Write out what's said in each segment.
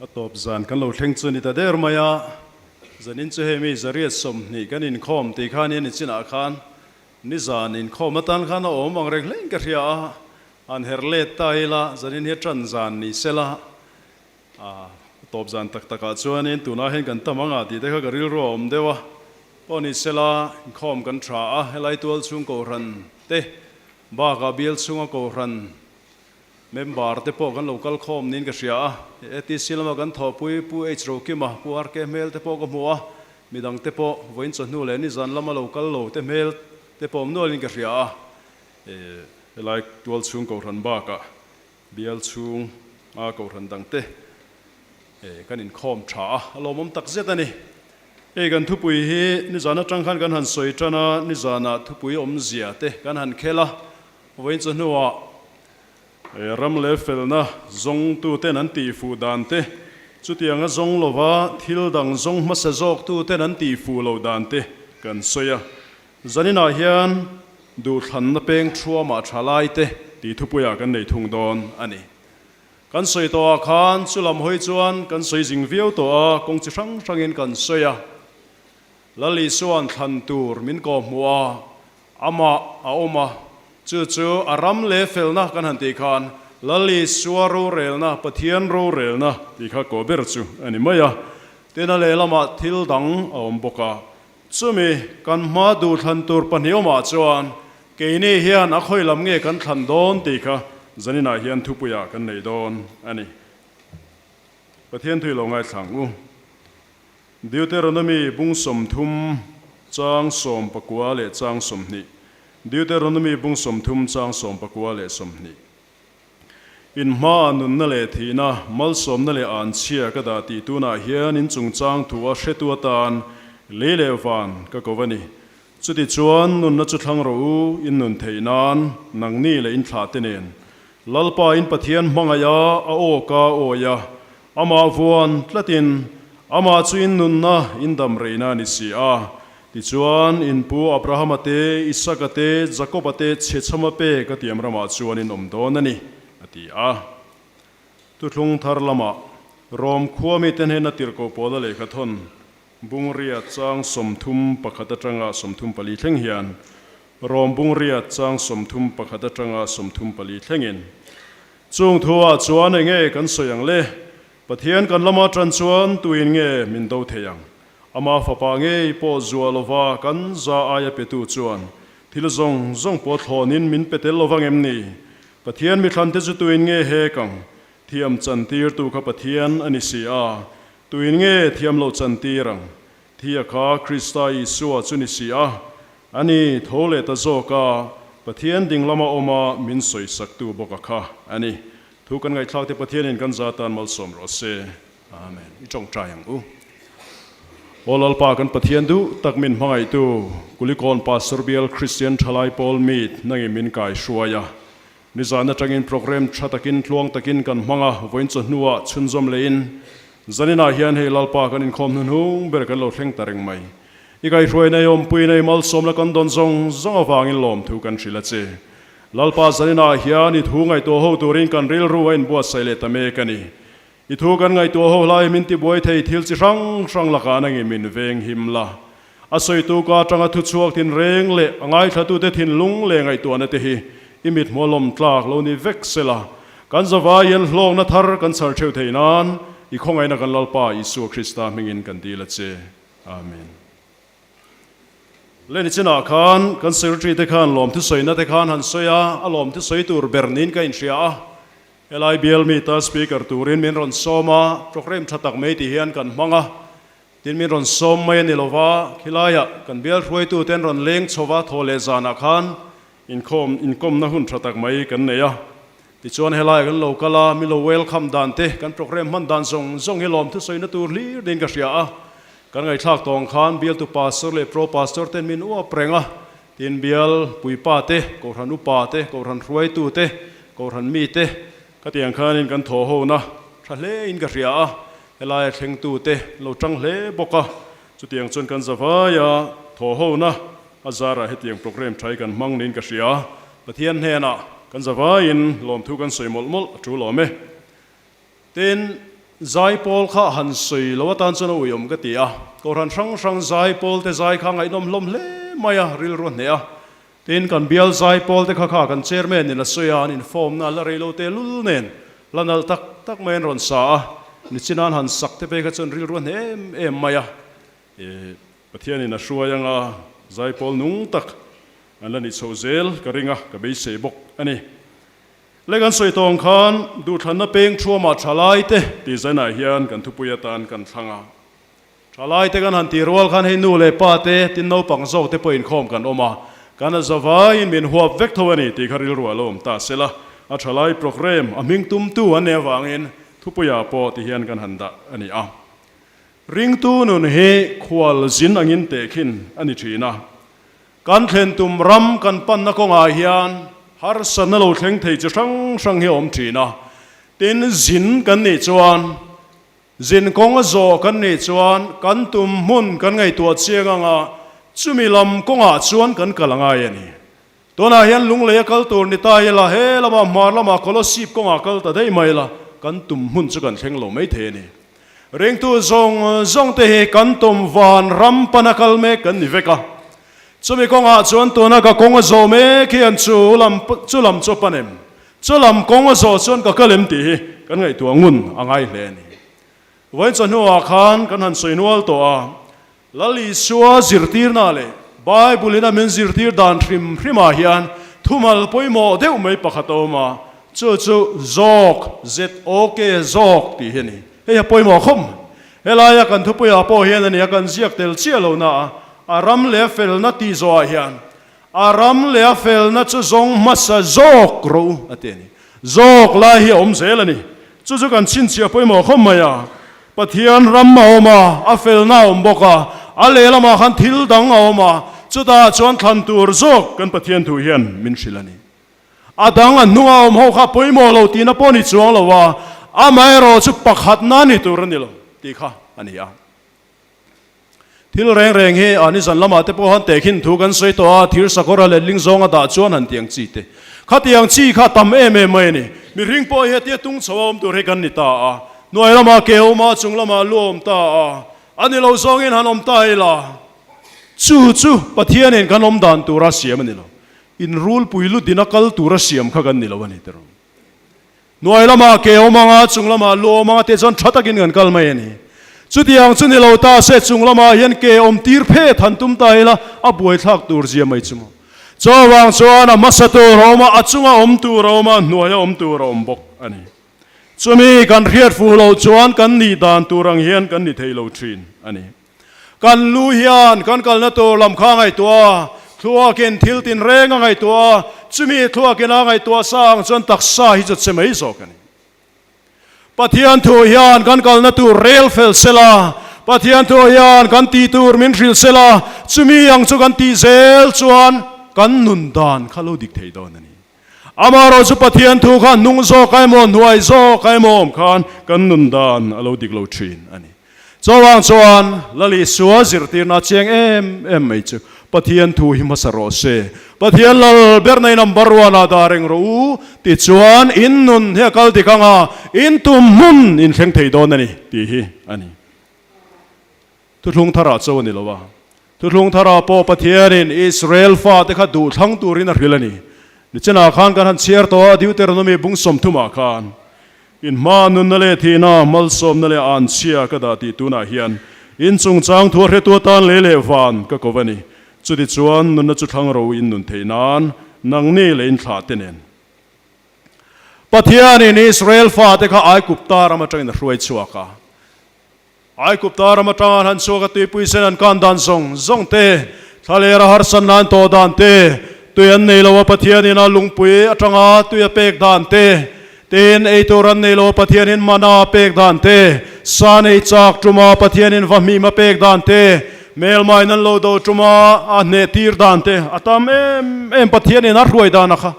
A tawp zan kan lo thleng chu a ni ta der mai a, zanin chu hei mi zariat 20 kan inkhawm tih khan hian nichinah khan nizan inkhawm atan khan a awm ang reng hlein ka hria a, han her let ta ila zanin hi tan zan ni sela a tawp zan tak takah chuanin tunah hian kan tam anga tih te kha ka rilru a awm deuh a, pawh ni sela inkhawm kan tha a, helai tual chhung kohhran te bakah bial chhunga kohhran Member te pawh kan lo kal khawm niin ka hria a, ATC lama kan thawhpui Pu H Rokima, Pu RK hmel te pawh ka hmu a, midang te pawh vawiin chawhnu leh nizan lama lo kal lo te hmel te pawh awm nualin ka hria a. Helai tual chhung kohhran bakah bial chhung a kohhran dang te kan inkhawm tha a, a lawmawm tak zet a ni. Hei kan thupui hi nizan atang khan kan han sawi tan a, nizanah thupui awmzia te kan han khel a, Vawiin chu hnuah ram leh felna zawngtuten an tihfuh dan te, chutianga zawng lova thil dang zawng hmasa zawktuten an tihfuh loh dan te kan sawi a. Zaninah hian duhthlanna peng thuamah tha lai te tih thupuiah kan nei thung dawn a ni. Kan sawi tawhah khan chulam hawi chuan kan sawi zing viau tawh a, kawng chi hrang hrangin kan sawi a. Lal Isua'n thlan tur min kawhhmuh a, Amah a awm a, chu chu a ram leh felna kan han tih khan Lal Isua rorelna, Pathian rorelna tih kha kaw ber chu a ni mai a. Tin a lehlamah thil dang a awm bawk a, chumi kan hma duh thlan tur pahnih awmah chuan keini hian a khawi lam nge kan thlan dawn tih kha zaninah hian thupuiah kan nei dawn a ni. Pathian thui lo ngaithlang u. Deuteronomy bung 30 chang 19 leh chang 20 Deuteronomy bung 30 chang 19 leh 20 In hmaah nunna leh thihna, malsawmna leh anchhia ka dah tih tunah hian in chungchang thu a hretu atan lei leh van ka ko a ni. Chutichuan nunna chu thlang rawh u, in nun theih nan, nangni leh in thlahte nen. Lalpa in Pathian hmangaih a, a aw ka awi a, Amah vuan tlatin, Amah chu in nunna in dam reihna a ni si a. Tichuan, in pu Abrahama te, Isaka te, Jakoba te chhechhama pek a tiam ramah chuan in awm dawn a ni, a ti a. Thuthlung thar lamah Rom khua mite hnena tirhkoh pawla lehkha thawn Bungria chang 31 atanga 34 thleng hian Rom Bungria chang 31 atanga 34 thlengin Chung thuah chuan enge kan sawi ang le? Pathian kan lama tan chuan tuin nge min do thei ang? Ama fapa ngei pawh zuah lova kan za aia petu chuan thil zawng zawng pawh thlawnin min pe tel lovang em ni? Pathian mithlante chu tuin nge hek ang? Thiam chantirtu kha Pathian a ni si a, tuin nge thiam lo chantir ang? Thia kha Krista Isua chu ni si a, a ni tho leh ta zawk a, Pathian ding lama awm a min sawisaktu bawk a kha a ni. Thu kan ngaihthlak te Pathianin kan za tan malsawm rawh se. Amen. I tawngtai ang u. Aw Lalpa kan Pathian duh tak min hmangaihtu Kulikawn Pastor Bial Kristian Thalai Pawl Meet nangin min kai hruai a. Nizan atangin program tha takin tluang takin kan hmang a, vawiin chawhnuah chhunzawm lehin zaninah hian hei Lalpa kan inkhawm hnuhnung ber kan lo thleng ta reng mai. I kaihhruai nei awmpui nei malsawmna kan dawn zawng zawng avangin lawmthu kan hrilh a che. Lalpa zaninah hian i thu ngaihtuah ho turin kan rilru a inbuatsaih leh ta mek a ni. I thu kan ngaihtuah ho hlai min tibuai thei thil chi hrang hrang lakah nangin min veng him la. A sawitu ka atanga thu chhuak thin reng leh a ngaithlatute thinlung leh ngaihtuahna te hi i mithmuh lawm tlak lo ni vek sela, kan zavaiin hlawkna thar kan chhar theuh theih nan i khawngaihna kan Lalpa Isua Krista hmingin kan dil a che. Amen. Leni chinah khan kan secretary te khan lawmthusawiina te khan han sawi a, a lawmthusawi tur ber niin ka inhria a. Helai bial mi ta speaker turin min rawn sawm a, programme tha tak mai ti hian kan hmang a, tin min rawn sawm mai a ni lova, khilaiah kan bial hruaitu ten rawn leng chho va thaw leh zanah khan inkhawm inkawmna hun tha tak mai kan nei a. Tichuan helaiah kan lo kal a, mi lo welcome dan te, kan programme hman dan zawng zawng hi lawm thusawina tur hlir niin ka hria a. Kan ngaihthlak tawng khan bialtu pastor leh pro pastor ten min uap reng a, Tin, bial puipa te, Kohhran upa te, Kohhran hruaitu te, Kohhran mi te, ka tiang khanin kan thaw hona tha hlein ka hria a, helaia thlengtu te lo tang hle bawk a, chutiang chuan kan zavaia thaw hona a zarah hetiang programme tha hi kan hmang niin ka hria. Pathian hnenah kan zavaiin lawmthu kan sawi mawlh mawlh a tul awm e. Tin. Zaipawl kha han sawi lo atan chuan a uiawm ka ti a, Kohhran hrang hrang zaipawl te zai kha ngaihnawm hlawm hle mai a, rilru a hneh a. Tin, kan bial zaipawl te kha kha kan chairman in a sawi a, an infawmna a la rei lo te lul nen la nalh tak tak mai an rawn sa a, nichina an han sak te phei kha chuan rilru a hneh em em mai a. Pathianin a hruai anga zaipawl nung tak an la nih chhoh zel ka ring a, ka beisei bawk a ni. Le kan sawi tawng khan duhthlanna peng thuamah thalaite tih zainah hian kan thupui atan kan thlang a. Thalaite kan han tih rual khan hei nu leh pa te, tin naupang zawk te pawh inkhawm kan awm a, kan a zavaiin min huap vek tho a ni tih kha rilru a lo awm ta sela, a thalai programme a hming tumtu an nih avangin thupuiah pawh ti hian kan han dah a ni a. Ringtu nun hi khual zin angin tehkhin a ni thin a. Kan thlen tum ram kan panna kawngah hian harsatna lo thleng thei chi hrang hrang hi a awm thin a. Tin, zin kan nih chuan, zin kawng a zawh kan nih chuan kan tum hmun kan ngaihtuah chiang anga chumi lam kawngah chuan kan kal a ngai a ni. Tunah hian lunglei a kal tur ni ta ila, he lamah hmar lamah Kolosip kawngah kal ta daih mai ila, kan tum hmun chu kan thleng lo mai thei a ni. Ringtu zawng zawng te hi kan tum van ram pana kal mek kan ni vek a. Chumi kawngah chuan tuna ka kawng a zawh mek hian chu lam chu lam chu a pan em? Chu lam kawng a zawh chuan ka kal em tih hi kan ngaihtuah ngun a ngai hle a ni. Vawiin chawhnuah khan kan han sawi nual tawh a, Lal Isua zirtirna leh Bible in a min zirtir dan hrim hrimah hian thumal pawimawh deuh mai pakhat a awm a, chu chu zawk, ZOK, zawk tih hi a ni. Hei a pawimawh khawp mai. Helaia kan thupuiah pawh hian a ni a, kan ziak tel chiah lo na a, a ram leh a felna tih zawhah hian a ram leh a felna chu zawng hmasa zawk rawh u a ti a ni. Zawk lai hi a awm zel a ni. Chu chu kan chhinchhiah pawimawh khawp mai a. Pathian ram a awm a, a felna a awm bawk a, a lehlamah khan thil dang a awm a, chutah chuan thlan tur zawk kan Pathian thu hian min hrilh a ni. A dang a hnunga awm ho kha pawimawh lo tihna pawh ni chuang lo a, amaherawh chu pakhatna ni tur a ni lo tih kha a ni a. Thil reng reng hi a nizan lamah te pawh han tehkhin thu kan sawi tawh a, thir sakawra letling zawnga dah chuan han tiang chi te. Khatiang chi kha tam em em mai a ni. Mihring pawh hi hetia tung chho a awm tur hi kan ni ta a. Hnuai lamah ke a awm a, chung lamah lu a awm ta a. A ni lo zawngin han awm ta ila. Chu chu Pathianin kan awm dan tura siam a ni lo. Inrulpui ludina kal tura siam kha kan ni lo a ni tiraw. Hnuai lamah ke awm anga, chung lamah lu awm anga tih chuan tha takin kan kal mai a ni. Chutiang chu ni lo ta se, chung lamah hian ke awm tir phet han tum ta ila, a buaithlak tur zia mai chu maw. Chaw vang chuan a hmasa tur a awm a, a chunga awm tur a awm a, hnuaia awm tur a awm bawk a ni. Chumi kan hriat fuh loh chuan kan nih dan tur ang hian kan ni thei lo thin a ni. Kan lu hian kan kalna tur lam kha a ngaihtuah a, thluakin thil tinreng a ngaihtuah a, chumi thluakin a ngaihtuah sa ang chuan taksa hi chu che mai zawk a ni. Pathian thu hian kan kalna tur rel fel sela, Pathian thu hian kan tih tur min hrilh sela, chumi ang chu kan tih zel chuan kan nun dan kha lo dik thei dawn a ni. Amaherawh chu Pathian thu kha hnung zawk a emaw hnuai zawk a emaw awm khan kan nun dan a lo dik lo thin a ni. Chuvang chuan Lal Isua zirtirna chiang em em mai chu Pathian thu hi hmasa rawh se. Pathian lal ber nei number one ah dah reng rawh u tichuan in nun hi a kal dik anga in tum hmun in thleng thei dawn a ni tih hi a ni. Thuthlung tharah cho a ni lo a. Thuthlung tharah pawh Pathianin Israel fate kha duh thlang turin a hrilh a ni. Nichinah khan kan han chhiar tawh a, Deuteronomy bung 30 ah khan, In hma nunna leh thihna, malsawmna leh anchhia ka dah tih tunah hian in chungchang thu a hretu atan lei leh van ka ko a ni. Chutichuan nunna chu thlang ro in nun theih nan nangni leh in thlah te nen. Pathianin Israel fate kha Aigupta ram atangin a hruai chhuak a. Aigupta ram atanga an han chhuak a, tuipui sen an kan dan zawng zawng te, thlalera harsan nan tawh dan te, tui an nei lo a Pathianin a lungpui atanga tui a pek dan te, tin eitur an nei lo a Pathianin mana a pek dan te, sa nei chak tuma Pathianin vahmim a pek dan te, hmelmain an lo do tuma a hneh tir dan te, a tam em em Pathianin a hruai dan a kha.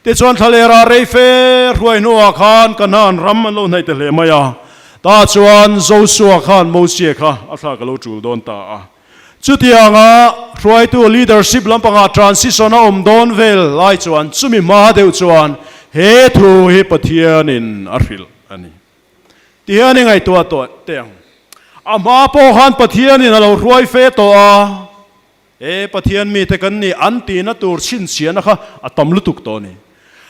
Tichuan thlalera rei fe hruai hnuah khan Kanaan ram an lo hnaih ta hle mai a. Tah chuan Josua khan Mosia kha a thlak a lo tul dawn ta a. Chutianga hruaitu leadership lampangah transition a awm dawn vel lai chuan chumi hma deuh chuan he thu hi Pathianin a hrilh a ni. Ti hian i ngaihtuah tawh teh ang. A hma pawh khan Pathianin a lo hruai fe tawh a, E Pathian mite kan ni an tihna tur chhinchhiahna kha a tam lutuk tawh a ni.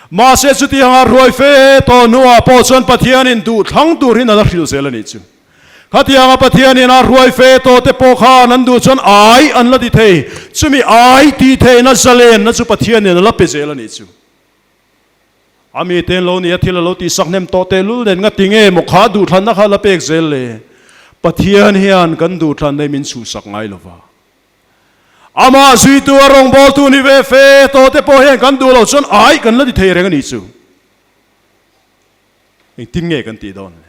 Mahse chutianga hruai fe tawh hnuah pawh chuan Pathianin duh thlang turin a la hrilh zel a nih chu. Khatianga Pathianin a hruai fe tawh te pawh khan an duh chuan ai an la ti thei. Chumi ai tih theihna zalenna chu Pathianin a la pe zel a nih chu. A miten lo nia thil a lo tihsak hnem tawh tehlul nen nga tinge maw kha duhthlanna kha la pek zel le? Pathian hian kan duhthlanna hi min chhuhsak ngai lo va. Amah zuitu a rawngbawltu ni ve fe tawh te pawh hian kan duh loh chuan ai kan la ti thei reng a nih chu. Engtin nge kan tih dawn le?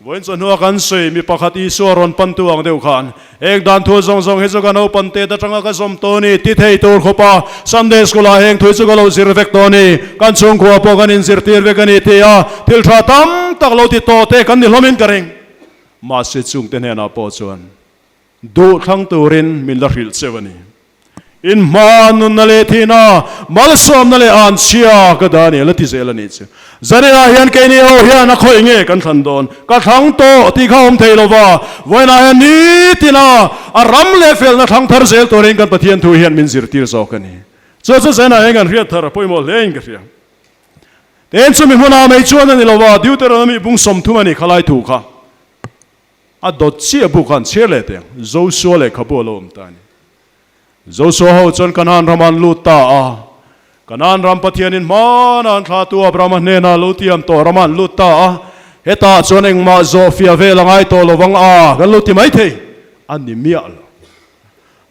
Vawiin chawhnua kan sawi mi pakhat Isua rawn pantu ang deuh khan, Heng dan thu zawng zawng hi chu ka naupan tet atanga ka zawm tawh a ni, ti thei tur khawp a, Sunday School ah heng thui chu ka lo zir vek tawh a ni, kan chhungkhua pawh kan inzirtir vek a ni ti a, thil tha tam tak lo ti tawh te kan ni hlawmin ka ring. Mahse chungte hnenah pawh chuan Duh thlang turin min la hrilh cheu a ni. In hma nunna leh thihna, malsawmna leh anchhia ka dah a ni, a la ti zel a nih chu. Zaninah hian keini ho hian a khawih nge kan thlan dawn? Ka thlang tawh tih kha awm thei lo va, vawiinah hian nitina a ram leh felna thlang thar zel turin kan Pathian thu hian min zirtir zawk a ni. Chu chu zaninah hian kan hriat thar a pawimawh hle in ka hria. Tin, chumi hmunah mai chuan a ni lo va, Deuteronomy bung 30 a ni khalai thu kha. A dawt chiah bu khan chhiar leh teh ang. Joshua lehkhabu a lo awm ta a ni. Joshua ho chuan Kanaan ram an lut ta a. Kanaan ram Pathianin hmana an thlahtu Abrahama hnena lo tiam tawh ramah an lut ta a. Hetah chuan engmah zawhfiah vel a ngai tawh lo vang a, kan lo ti mai thei a ni miah lo.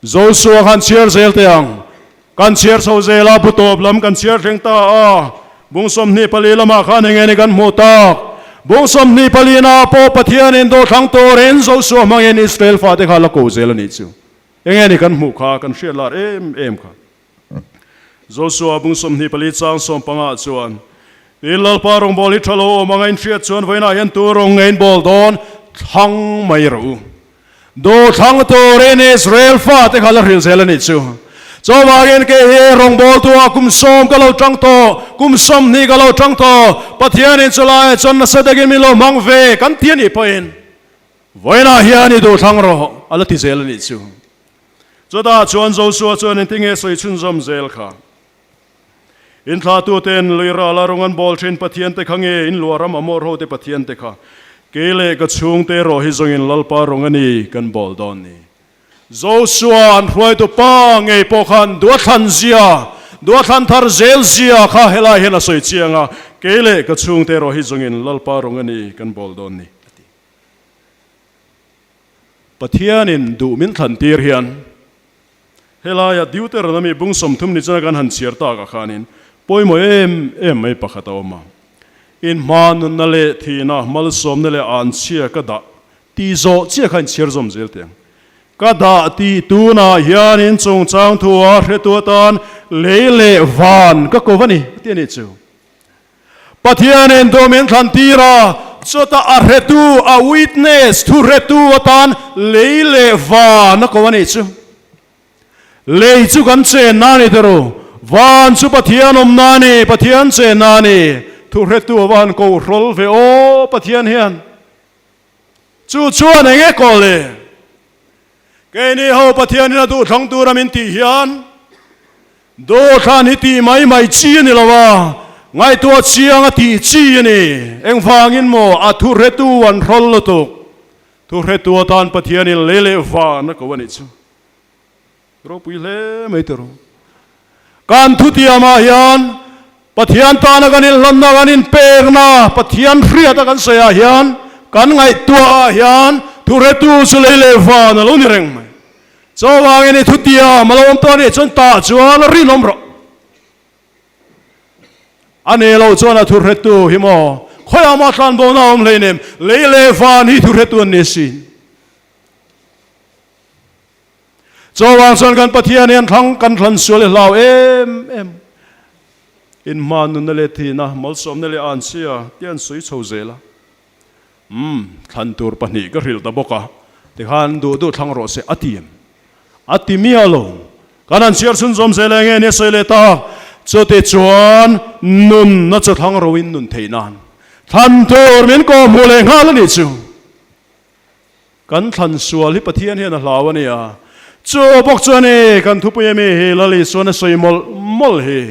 Joshua khan chhiar zel teh ang. Kan chhiar chho zel a, bu tawp lam kan chhiar thleng ta a, bung 24 lamah khan eng nge ni kan hmuh tak? Bung 24 na pawh Pathianin dawhthlang turin Joshua hmangin Israel fate kha la ko zel a nih chu. Eng nge ni kan hmuh kha kan hriat lar em em kha. Joshua bung 24 chang 15 chuan, Tin, Lalpa rawngbâwl hi ṭha lo awm anga inhriat chuan vawiinah hian tu rawng nge in bâwl dawn thlang mai rawh u. Duhthlang turin Israel fate kha la hrilh zel a nih chu. Chuvangin kei hi rawngbawltu-ah kum sawm ka lo tang tawh, kum 20 ka lo tang tawh, Pathianin chulaiah chuan nasa takin min lo hmang ve kan ti a nih pawhin vawiinah hian i duhthlang rawh a la ti zel a nih chu. Chutah chuan Joshua chuan engtinge sawi chhunzawm zel kha? Inthlahtuten lui rala rawng an bawl thin Pathiante kha nge in luah ram Amor hote Pathiante kha? Kei leh ka chhungte erawh hi zawngin Lalpa rawng a ni kan bawl dawn ni. Joshua an hruaitu pa ngei pawh khan duathlan zia, duathlan thar zel zia kha helai hian a sawi chiang a, Kei leh ka chhungte erawh hi zawngin Lalpa rawng a ni kan bawl dawn ni, a ti. Pathianin duh min thlan tir hian Helaia Deuteronomy bung 30 ni chana kan han chhiar takah khanin pawimawh em em mai pakhat a awm a. Inhma nunna leh thihna, malsawmna leh anchhia ka dah tih zawh chiah kha inchhiar zawm zel teh ang. Ka dah tih tunah hianin chungchang thua hretu atan lei leh van ka ko va ni, a ti a nih chu. Pathianin dawm in thlan tir a, chutah a hretu, a witness, thu hretu atan lei leh van a ko a nih chu. Lei chu kan chenna a ni teh ru, van chu Pathian awmna a ni, Pathian chenna a ni. Thu hretu a va han ko hrawl ve aw Pathian hian. Chu chuan eng nge kawl le? Keini ho Pathianin a duhthlang tura min tih hian Dawhthlan hi tih mai mai chi a ni lo a, ngaihtuah chiang a tih chi a ni. Engvangin maw a thuhretu an hrawl lutuk? Thuhretu atan Pathianin lei leh van a ko a nih chu. Ropui hle mai tawh rawh. Kan thutiamah hian Pathian tana kan inhlanna, kan inpekna, Pathian hriata kan sawiah hian, kan ngaihtuahah hian thuhretu chu lei leh van a lo ni reng mai. Chuvangin i thutiam a lo awm tawh a nih chuan tah chuan rinawm rawh. A nei loh chuan a thuhretu hi maw khawiah mah tlanbona a awm hleinem, lei leh van hi thuhretu an ni asin. Chuvang chuan kan Pathian hian thlang kan thlan sual i hlau em em. Inhma nunna leh thihna, malsawmna leh anchhia te an sawi chho zel a. Umm, thlan tur pahnih ka hrilh ta bawk a, tikhan duh duh thlang rawh se a ti em? A ti miah lo. Kan han chhiar chhunzawm zel eng nge ni a sawi leh ta? Chuti chuan nunna chu thlang roin nun theih nan. Thlan tur min kawhhmuh leh nghal a nih chu. Kan thlan sual hi Pathian hian a hlau a nia. Chu bawk chu a ni, kan thupui ami hi Lal Isuan a sawi mawlh mawlh hi.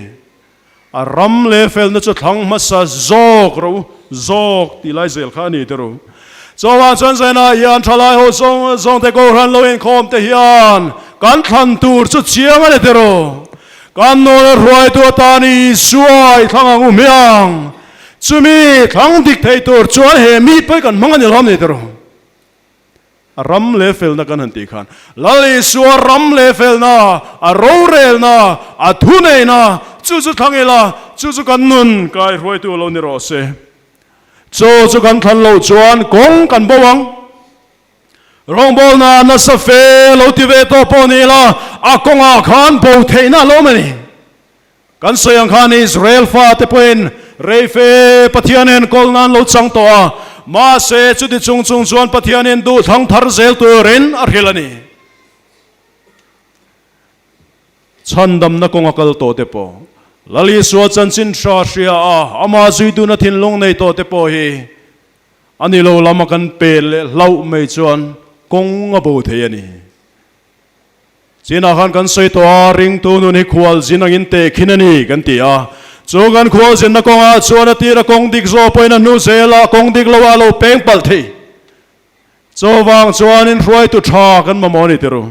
A ram leh felna chu thlang hmasa zawk ro zawk tih lai zel kha a ni te ru. Chawah chuan zainah hian thalai ho zawng zawng te Kohhran lo inkhawm te hian kan thlan tur chu chiang a ni te ru. Kan nawna hruaitu atan Isua i thlang ang u hmiang. Chumi thlang dik thei tur chuan he mi pawi kan hmang a ni lo ni tiraw? A ram leh felna kan han tih khan Lal Isua ram leh felna, a rorelna, a thuneihna chu chu thlang ila, chu chu kan nun kai hruaitu lo ni rawh se. Chu chu kan thlan loh chuan kawng kan bo ang. Rawngbawlna nasa fe lo ti ve tawh pawh ni ila, a kawngah khan bo theihna a lo awm a ni. Kan sawi ang khan Israel fate pawhin reife Pathian enkawl nan lo chang tawh a, mahse chuti chung chung chuan Pathianin duhthlang thar zel turin a hrilh a ni. Chhandamna kawnga kal tawh te pawh, Lal Isua chanchin hra hria a, amah zuituna thinlung nei tawh te pawh hi a ni lo lama kan pel leh hlauh mai chuan kawng a bo thei a ni. Chinah khan kan sawi tawh a, ringtu nun hi khualzin angin tehkhin a ni kan ti a. Chu kan khualzinna kawngah chuan a tira kawng dik zawh pawhin a hnu zelah kawng dik loah a lo peng palh thei. Chuvang chuanin hruaitu tha kan mamawh a ni ti ru.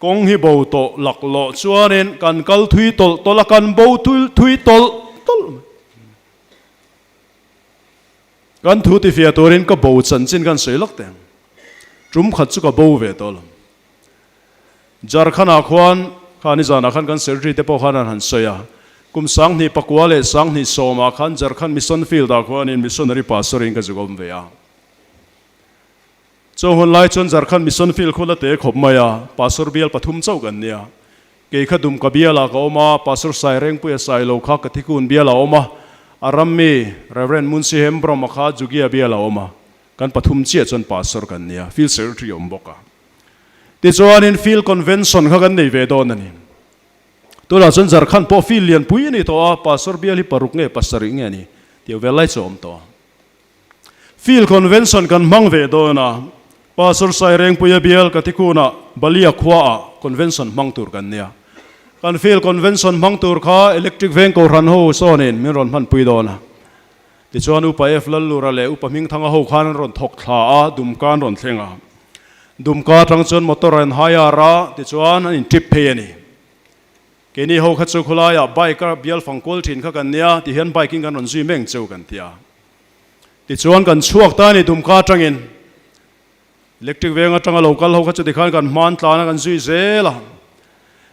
Kawng hi bo tawh laklawh chuanin kan kal thui tawlh tawlh a, kan bo thui tawlh tawlh mai. Kan thu tifiah turin ka bo chanchin kan sawi lawk teh ang. Tum khat chu ka bo ve tawh lo. Jharkhand-ah khuan kha nizanah khan kan secretary te pawh khan an han sawi a. Kum 2009 leh 2010 ah khan Jharkhand Mission Field-ah khuanin missionary pastor in ka zuk awm ve a. Chu hun lai chuan Jharkhand Mission Field khu la te khawp mai a, pastor bial pathum chauh kan nia. Kei kha Dumka bialah ka awm a, Pastor Sairengpuia Sailo kha Kathikun bialah a awm a, a rammi Rev. Munsi Hembroma kha Jugia bialah a awm a, kan pathum chiah chuan Pastor kan nia, Field Secretary a awm bawk a. Tichuanin Field Convention kha kan nei ve dawn a ni. Tunah chuan Jharkhand pawh field lianpui a ni tawh a, Pastor bial hi paruk nge pasarih nge a ni tih vel lai chu a awm tawh a. Field Convention kan hmang ve dawn a, Pastor Sairengpuia bial Katikuna Balia khuaah Convention hmang tur kan nia. Kan Field Convention hmang tur kha Electric Veng Kohhran ho sawnin min rawn hmanpui dawn a. Tichuan Upa F Lallura leh Upa Hmingthanga ho khan an rawn thawk thla a, Dumka an rawn thleng a. Dumka atang chuan motor an hire a, tichuan an intrip phei a ni. Keini ho kha chu khawlaiah bike a bial fang kual thin kha kan nia, tihian bike in kan rawn zui meng cheu kan ti a. Tichuan kan chhuak ta a ni Dumka atangin electric veng atanga lo kal ho kha chu tikhan kan hman tlan a kan zui zel a.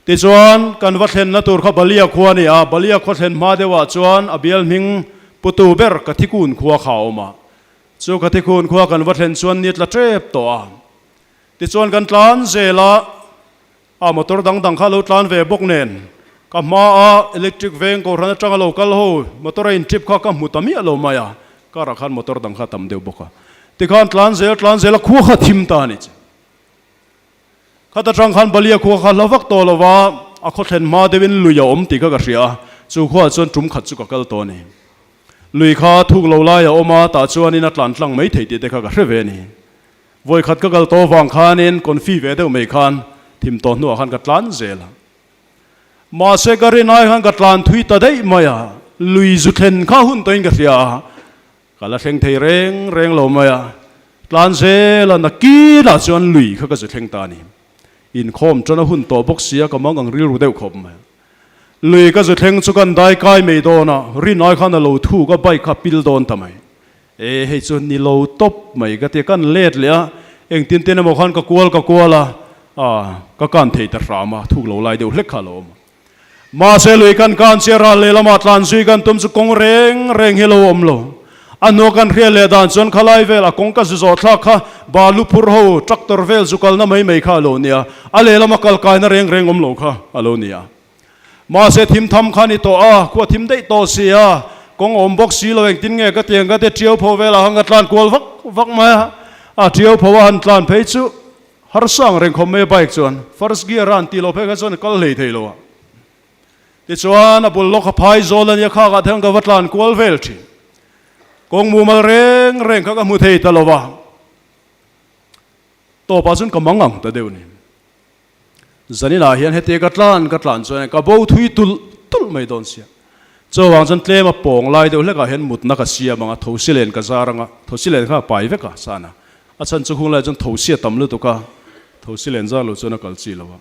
Tichuan kan va thlenna tur kha Balia khua a ni a, Balia khua thlen hma deuhah chuan a bial hming putu ber Kathikun khua kha a awm a. Chu Kathikun khua kan va thlen chuan ni tla tep tawh a. Tichuan kan tlan zel a. A motor dang dang kha a lo tlan ve bawk nen ka hma a electric veng kohhran atanga lo kal ho motor a in trip kha ka hmu ta miah lo mai a, car ah khan motor dang kha a tam deuh bawk a, tikhan tlan zel tlan zel a khua kha a thim ta a ni che. Khat atang khan Balia khua kha hla vak tawh lo va, a khaw thlen hma deuhin lui a awm tih kha ka hria a, chu khuaah chuan tum khat chu ka kal tawh a ni. Lui kha thuk lo lai a awm a, tah chuanin a tlan tlang mai thei tih te kha ka hre ve a ni. Vawi khat ka kal tawh vang khanin confi ve deuh mai khan thim tawh hnuah khan ka tlan zel a. Mahse ka rin ai khan ka tlan thui ta daih mai a, lui zu thlen kha hun tawhin ka hria a, ka la thleng thei reng reng lo mai a, tlan zel a nakinah chuan lui kha ka zu thleng ta a ni. Inkhawm tan a hun tawh bawk sia ka mang ang rilru deuh khawp mai. Lui ka zu thleng chu kan dai kai mai dawn a, rin ai khan a lo thuk a bike kha pil dawn ta mai. E hei chu ni lo tawp mai ka ti a, kan let leh a, engtin ten emaw khan ka kual ka kual a, ah ka kan thei ta hram a, thuk lo lai deuh hlek kha a lo awm a. Mahse lui kan kan chiah ral leh lamah tlan zui kan tum chu kawng reng reng hi lo awm lo. A hnua kan hriat leh dan chuan khalai vel a kawng ka zu zawh thlak kha balu phur ho tractor vel zu kalna mai mai kha a lo nia, a lehlama kal kaina reng reng awm lo kha a lo nia. Mahse thim tham kha ni tawh a, khua thim daih tawh si a, kawng awm bawk si lo engtin nge ka tiang ka ti tiau pho velah khan ka tlan kual vak vak mai a, a tiau pho a han tlan phei chu harsa ang reng khawp mai a bike chuan first gear a han tih loh phei kha chuan a kal hlei thei lo a. Tichuan a bul lawk a phai zawl a nia khakah te khan ka va tlan kual vel thin. Kawng mumal reng reng kha ka hmu thei ta lo va, tawpah chuan ka mang ang ta deuh ni. Zaninah hian hetia ka tlan ka tlan chuan ka bo thui tulh tulh mai dawn sia. Chuvang chuan tlem a pawng lai deuh hlekah hian mutna ka siam ang a, thosi len ka zar ang a, thosi len kha a pai vek a sana. A chhan chu khung lai chuan thosi a tam lutuk a, thosi len zar lo chuan a kal chi lo a,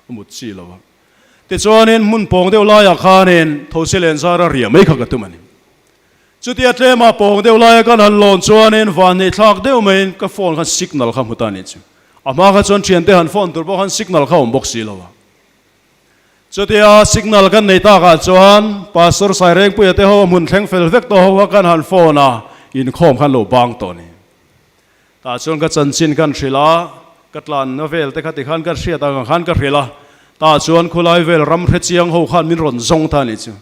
a mut chi lo a. Tichuanin hmun pawng deuh laiah khanin thosi len zar a riah mai kha ka tum a ni. Chutia tlema pawng deuh laia kan han lawn chuanin vanneih thlak deuh maiin ka phone khan signal kha hmu ta anih chu. A hma kha chuan thiante han phone tur pawh khan signal kha awm bawk si lo a. Chutia signal kan nei takah chuan Pastor Sairengpuia te ho hmun thleng fel vek tawh ho kha kan han phone a, inkhawm khan lo bang tawh a ni. Tah chuan ka chanchin kan hrilh a, ka tlanna vel te kha tikhan ka hriat ang ang khan ka hrilh a, tah chuan khulai vel ram hrechiang ho khan min rawn zawng ta anih chu.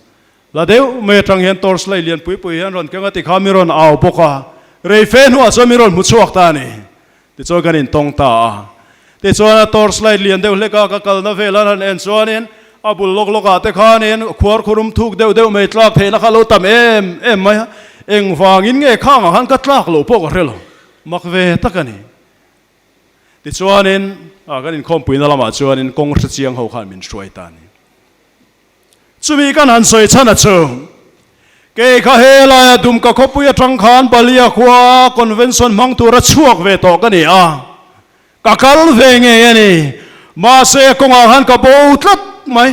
La deuh mai atang hian torch light lian pui pui hian rawn keng a tikha mi rawn au bawk a, rei fe hnuah chuan mi rawn hmu chhuak ta a ni. Tichuan kan intawng ta a. Tichuan a torch light lian deuh hlek a ka kalna vel an han en chuanin a bul lawk lawkah te khanin khuar khurum thuk deuh deuh mai tlak theihna kha a lo tam em em mai a, engvangin nge khangah khan ka tlak loh pawh ka hre lo, mak ve tak a ni. Tichuanin kan inkhawmpuina lamah chuanin kawng hrechiang ho khan min hruai ta a ni. Chumi kan han sawi chhan a chu, kei kha he laia Dumka khawpui atang khan Balia khua convention hmang tura chhuak ve tawh ka ni a, ka kal ve ngei a ni. Mahse kawngah khan ka bo tlat mai.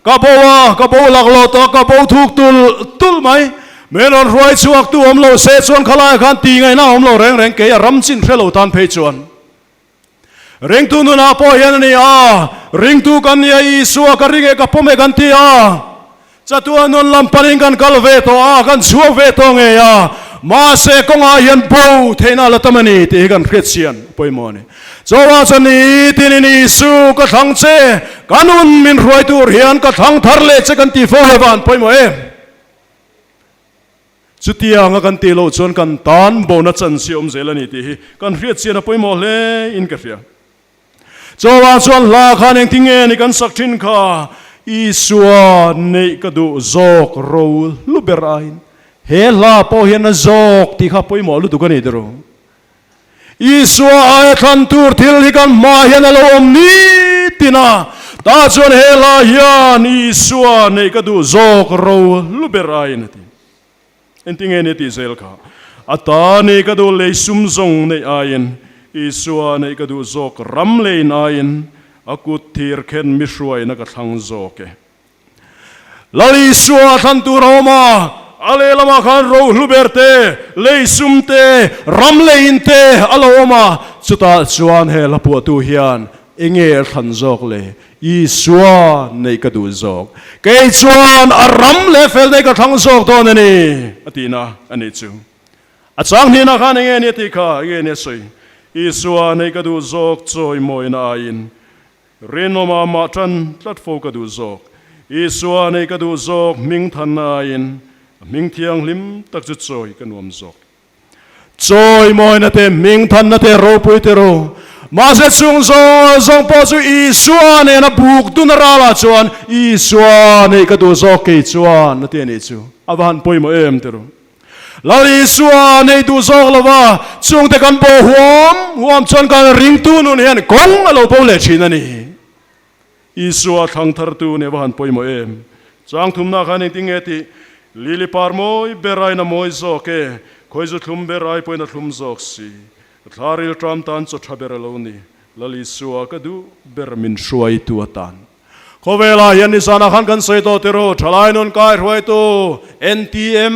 Ka bo a, ka bo laklawh tawh a, ka bo thuk tulh tulh mai. Min rawn hruai chhuak tu awm lo se chuan khalaiah khan tih ngaihna a awm lo reng reng, kei a ram chin hre lo tan phei chuan. Ringtu nunah pawh hian a ni a, ringtu kan ni a, Isua ka ring e, ka pawm e kan ti a, chatuan nun lam panin kan kal ve tawh a, kan chhuak ve tawh ngei a, mahse kawngah hian bo theihna a la tam a ni tih hi kan hriat chian a pawimawh a ni. Chawah chuan ni tinin Isu ka thlang che, ka nun min hruai tur hian ka thlang thar leh che kan ti fo hi van pawimawh em? Chutianga kan tih loh chuan kan tan bona chance hi a awm zel a ni tih hi kan hriat chian a pawimawh hle in ka hria. Chawah chuan hla khan engtin nge ni kan sak thin kha, Isua neih ka duh zawk ro hlu ber aiin he hla pawh hian a zawk tih kha pawimawh lutuk a ni tiraw. Isua aia thlan tur thil hi kan hmaah hian a lo awm nitin a, tah chuan he hla hian Isua neih ka duh zawk ro hlu ber aiin a ti. Engtinge ni a tih zel kha? A ta nei ka duh lei sum zawng neih aiin, Isua neih ka duh zawk ram lein aiin, a kut thir khen mi hruaina ka thlang zawk e. Lal Isua thlan tur a awm a, a lehlamah khan rohlu ber te, lei sum te, ram leiin te a lo awm a, chutah chuan he hla puahtu hian enge a thlan zawk le? Isua neih ka duh zawk. Kei chuan a ram leh fel neih ka thlang zawk dawn a ni, a tihna a nih chu. A chang hnenah khan enge ni a tih kha, enge ni a sawi? Isua neih ka duh zawk chawimawina aiin rinawma mah tan tlat fo ka duh zawk. Isua neih ka duh zawk hming thanna aiin a hming thianghlim tak chu chawi ka nuam zawk. Chawimawina te, hmingthanna te, ropui te ro. Mahse chung zawng zawng pawh chu Isua nena buk dun a ralah chuan Isua neih ka duh zawk kei chuan a ti a nih chu. A va han pawimawh em ti ro. Lal Isua neih duh zawk lova chungte kan bawh huam huam chuan kan ringtu nun hian kawng a lo bo leh thin a ni. Isua thlang thartu nih a va han pawimawh em? Chang thumna khan engtin nge tih? Lili par mawi ber aiin a mawi zawk e, khawi zu thlum ber ai pawhin a thlum zawk si. Ka thla ril ṭam tan chaw ṭha ber a lo ni. Lal Isua ka duh ber min hruaitu atan. Khawvelah hian nizanah khan kan sawi tawh tiraw, ṭhalai nun kai hruaitu NTM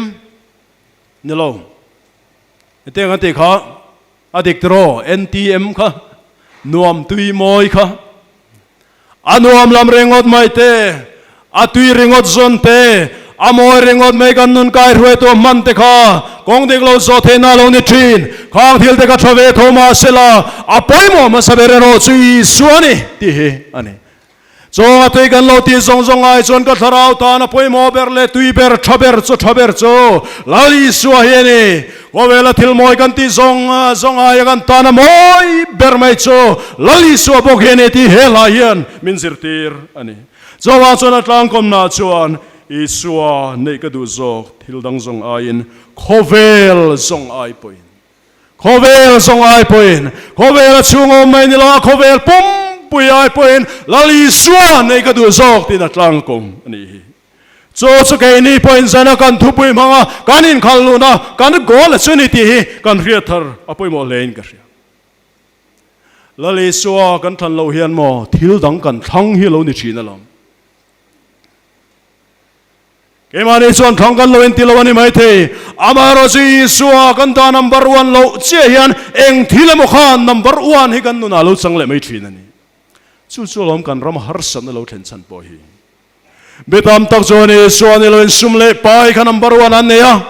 ni lo. Hetiang an tih kha A dik tiraw NTM kha nuam tui mawi kha a nuam lam ringawt mai te, a tui ringawt zawn te, a mawi ringawt mai kan nun kai hruaitu a hman te kha kawng dik lo zawh theihna a lo ni thin. Khang thil te kha tha ve tho mahsela a pawimawh hmasa ber erawh chu Isua a ni tih hi a ni. Chawnga tui kan lo tih zawng zawng ai chuan ka thlarau tan a pawimawh ber leh tui ber, tha ber chu tha ber chu Lal Isua hi a ni. Khawvela thil mawi kan tih zawng zawng aia kan tan a mawi ber mai chu Lal Isua bawk hi a ni tih he hla hian min zirtir a ni. Chawngah chuan a tlangkawmna chuan. Isua neih ka duh zawk thil dang zawng aiin khawvel zawng ai pawhin Khawvel zawng ai pawhin, khawvel a chhung awm mai ni lo a, khawvel pumpui ai pawhin Lal Isua nei ka duh zawk tiin a tlang kawm a nih hi. Chu chu keini pawhin zana kan thupui hmanga kan inkhal luhna kan goal a chu ni tih hi kan hriat thar a pawimawh hlein ka hria. Lal Isua kan thlan loh hian maw thil dang kan thlang hi lo ni thin alawm. Keimahni chuan thlang kan lo inti lo a ni maithei. Amaherawhchu Isua kan dah number one loh chiah hian eng thil emaw khan number one hi kan nunah lo chang leh mai thin a ni. Chu chu alawm kan ram harsatna lo thlen chhan pawh hi. Mi tam tak chuan Isua ni loin sum leh pai kha number one an nei a.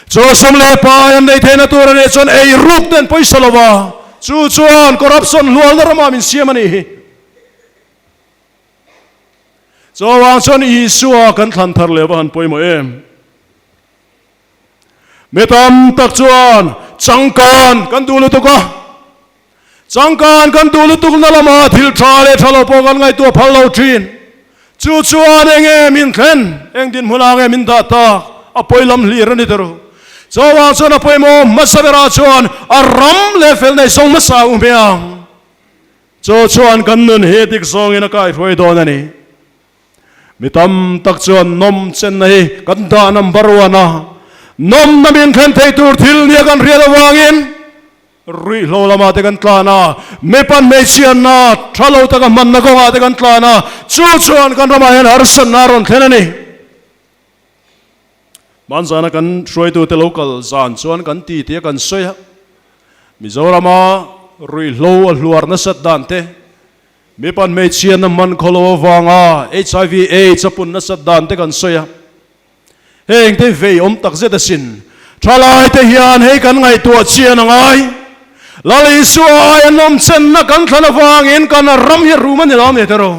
Chu sum leh pai an nei theihna tur a nih chuan ei ruk ten pawisa lo va, chu chuan corruption hlualna ramah min siam a nih hi. Chuvang chuan Isua kan thlan thar leh va han pawimawh em? Mi tam tak chuan changkan kan duh lutuk a, changkan kan duh lutuk na lama thil tha leh tha lo pawh kan ngaihtuah phal lo thin. Chu chuan eng nge min thlen, eng dinhmunah nge min dah tak, a pawi lam hlir a ni ta ru. Chuvang chuan a pawimawh hmasa berah chuan a ram leh fel nei zawng hmasa u hmiang. Chu chuan kan nun hi dik zawngin a kaihruai dawn a ni. Mi tam tak chuan nawm chenna hi kan dah number one a, nawmna min thlen thei tur thil nia kan hriat avangin ruihhlo lamah te kan tlan a, mipa hmeichhiatna tha lo taka hmanna kawngah te kan tlan a, chu chuan kan ramah hian harsatna a rawn thlen a ni. Hmanzana kan hruaitute lo kal zan chuan kan ti tia kan sawi a, Mizorama ruihhlo a hluar nasat dan te, mipa hmeichhiatna hman khawlo avanga HIV aids a pun nasat dan te kan sawi a. Heng te vei awm tak zet asin. Thalai te hian hei kan ngaihtuah chian a ngai. Lal Isua ai an awm chenna kan thlan avangin kan ram hi rum a ni lo a ni tiraw?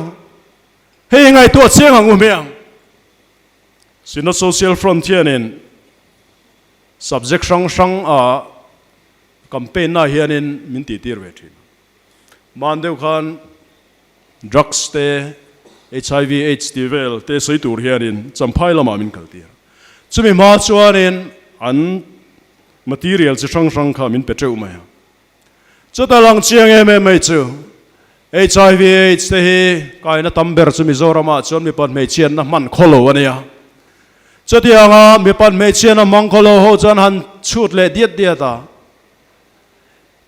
Hei ngaihtuah chiang ang u hmiang. Synod Social Front hianin subject hrang hrang a campaign na hianin min tih tir ve thin. Hman deuh khan drugs te, HIV aids tih vel te sawi tur hianin Champhai lamah min kal tir. Chumi hma chuanin an material chi hrang hrang kha min pe teuh mai a. Chuta lang chiang em em mai chu HIV aids te hi kaina tam ber chu Mizoramah chuan mipa hmeichhiatna hman khaw lo a nia. Chutianga mipa hmeichhiatna hmang khaw lo ho chuan han chhut leh diat diat a.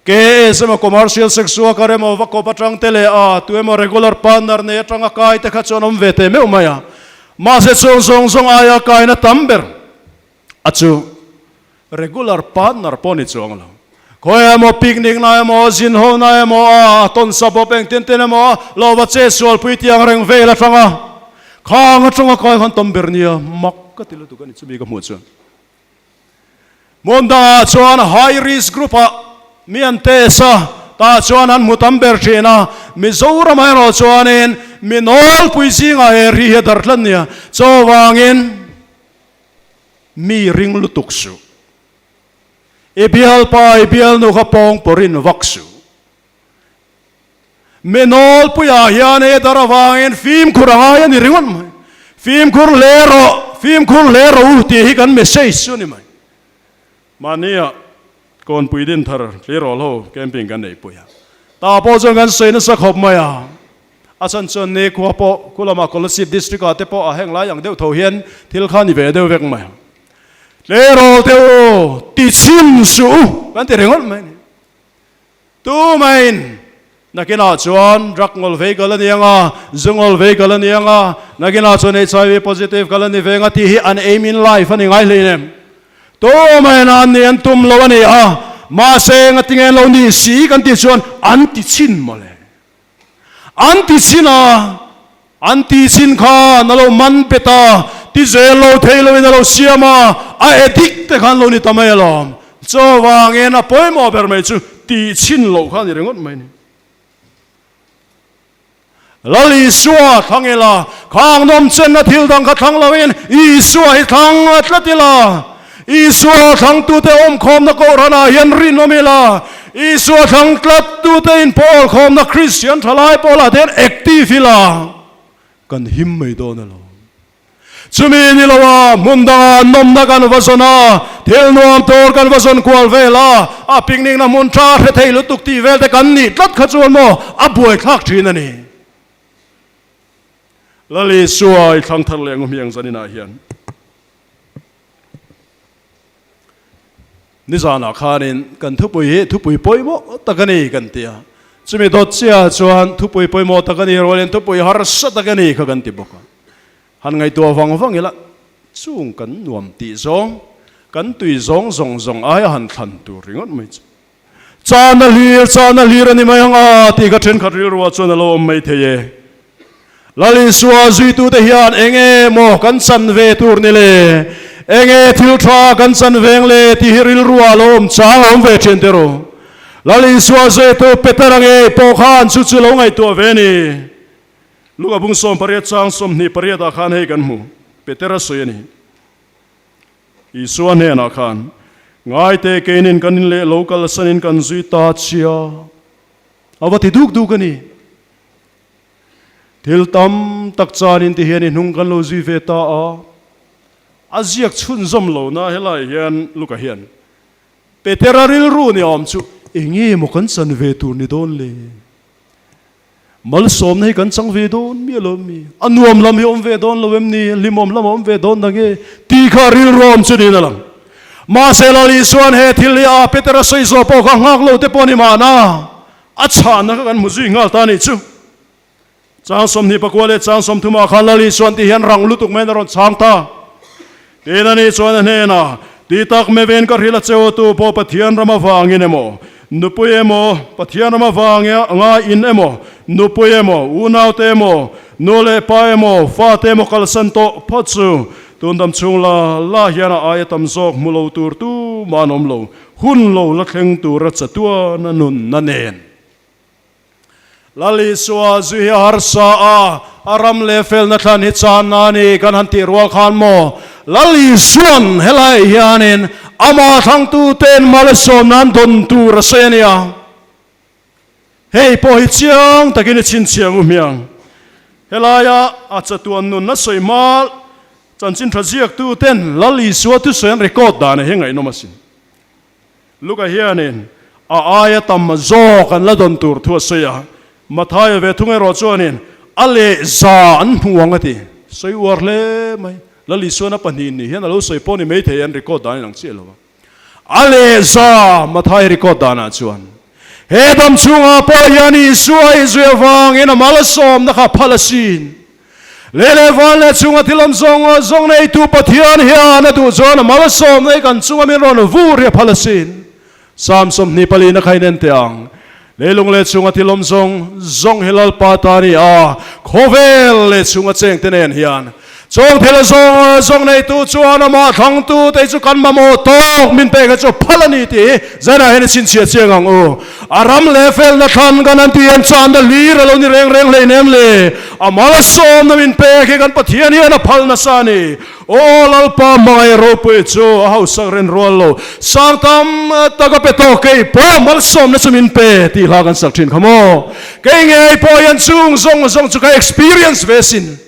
KS emaw commercial sex worker emaw va kawp atang te leh a tu emaw regular partner nei atanga kai te kha chuan awm ve teh meuh mai a. Mahse chung zawng zawng aia kaina tam ber a chu Regular partner pawh ni chuang lo. Khawi emaw picnic na emaw, zin ho na emaw a, a tawn sa bawp engtin tin emaw a, lo va che sual pui tiang reng vel atang a, khang atanga kai khan tam ber nia, mak ka ti lutuk a ni chumi ka hmuh chuan. Hmun dangah chuan high risk group ah mi an test a, tah chuan an hmu tam ber thin a, Mizoramah erawh chuanin mi nawlpui zingah he ri hi a darh tlat nia, chuvangin Mi ring lutuk suh. I bialpa, i bialnu kha pawng pawrin vak suh. Mi nawlpuiah hian he dar avangin fimkhur a ngai a ni ringawt mai. Fimkhur hle rawh, fimkhur hle rawh u tih hi kan message chu a ni mai. Mahnia Kawnpui Dinthar tleirawl ho camping kan neihpui a. Tah pawh chuan kan sawi nasa khawp mai a. A chhan chuan ni khua pawh khu lamah Kolasib District ah te pawh a heng lai ang deuh tho hian thil kha ni ve deuh vek mai. Tleirawl te u, ti chhim suh u kan ti ringawt mai a ni. Tumaiin nakinah chuan drug ngawl vei kal a ni ang a, zu ngawl vei kal a ni ang a, nakinah chuan HIV positive kal a ni ve ang a tih hi an aim in life a ni ngai hleinem. Tumaiin an ni an tum lo a ni a, mahse ngatinge an lo nih si kan tih chuan an ti chhin mawle. An ti chin a, an ti chin khan a lo man pet a, ti zel lo thei loin a lo siam a, a addict te khan lo ni ta mai alawm. Chuvangin a pawimawh ber mai chu tih chin loh kha a ni ringawt mai ni. Lal Isua thlang ila, khang nawm chenna thil dang kha thlang loin Isua hi thlang tlat ila. Isua thlangtute awmkhawmna kohhranah hian rinawm ila, Isua thlang tlattute inpawlkhawmna Kristian thalai pawlah te hian active ila, kan him mai dawn alawm. Chumi ni loa hmun danga nawmna kan va zawn a, thil nuam tur kan va zawn kual vel a, a picnic na hmun tha hre thei lutuk tih vel te kan nih tlat kha chuan maw a buaithlak thin a ni. Lal Isua i thlang thar leh ngawhmiang zaninah hian nizanah khanin kan thupui hi thupui pawimawh tak a ni kan ti a, chumi dawt chiahah chuan thupui pawimawh tak a ni rualin thupui harsa tak a ni kha kan ti bawk a. Han ngaihtuah vang vang ila, chung kan nuam tih zawng, kan tui zawng zawng zawng aia han thlan tur ringawt mai chu. Chana hlir, chana hlir a ni mai ang a tih kha thenkhat rilruah chuan a lo awm mai thei e. Lal Isua zuitute hian eng emaw kan chan ve tur ni le, enge thil tha kan chan veng le tih hi rilruah a lo awm chang a awm ve thin teh ru. Lal Isua zuitu Peter-a ngei pawh khan chu chu lo ngaihtuah ve a ni. Luka bung 18 chang 28 ah khan hei kan hmu, Petera sawi a ni. Isua hnenah khan, Ngaite keinin kan in leh lo kalsanin kan zui ta chia. A va ti duk duk a ni. Thil tam tak chanin ti hian i hnung kan lo zui ve ta a. A ziak chhunzawm lo na helai hian Luka hian Petera rilru ni awm chu enge maw kan chan ve tur ni dawn le? Malsawmna hi kan chang ve dawn miah lo em ni? A nuam lam hi awm ve dawn lo em ni? Hlimawm lam a awm ve dawn na nge? Tih kha rilruawm chu niin a lang. Mahse Lal Isua'n he thil hi a Petera sawi zawh pawh kha nghak lo te pawh a ni mahna, a chhahna kha kan hmu zui nghal ta a nih chu. Chang 24 leh chang 30 ah khan Lal Isua'n ti hian rang lutuk maiin a rawn chhang ta. Tin a nih chuan a hnenah, Ti tak mevin ka hrilh a cheu tu pawh Pathian ram avangin emaw, nupui emaw, Pathian ram avanga ngaiin emaw, nupui emaw, unaute emaw, nu leh pa emaw, fate emaw kalsan tawh phawt chu tundam chhung la la hian a aia tam zawk hmu lo tur tumah an awm lo, hun lo la thleng tura chatuana nunna nen. Lal Isua zui hi a harsa a, a ram leh felna thlan hi channa a ni kan han tih rual khan maw? Lal Isua'n helai hianin amah thlangtute'n malsawm nan dawn tur a sawi a nia. Hei pawh hi chiang takin i chhinchhiah ngu hmiang. Helaia a chatuan nun a sawi hma chanchin tha ziaktute'n Lal Isua thusawi an record dan hi ngaihnawm asin. Luka hianin a aia tam zawk an la dawn tur thu a sawi a, Mathaia ve thung erawh chuanin a leh za an hmu ang a ti. Sawi uar hle mai. Lal Isuana pahnih ni hian a lo sawi pawh ni maithei an record dan inang chiah lo va. A leh za Mathaia record danah chuan he dam chhungah pawh hian Isua i zui avangin a malsawmna kha phal asin. Lei leh van leh chunga thil awm zawng zawng neitu Pathian hian a duh chuan a malsawmna hi kan chunga min rawn vur hi a phal asin. Psalm 24 na kha in en teh ang. Leilung leh chunga thil awm zawng zawng hi Lalpa ta a ni a, khawvel leh chunga chengte nen hian Chawng thil zawng zawng neitu chuan amah thlangtu te chu kan mamawh tawk min pek a chu phal a ni tih hi zanah hian i chhinchhiah chiang ang u. A ram leh felna thlan kan an tih hian channa hlir a lo ni reng reng hleinem le. A malsawmna min pek hi kan Pathian hian a phal nasa a ni. Aw Lalpa hmangaih ropui chu a hausak ren rual lo. Sang tam tak a pe tawk kei pawh malsawmna chu min pe tih hla kan sak thin kha maw. Kei ngei pawh hian chung zawng zawng chu ka experience ve sin.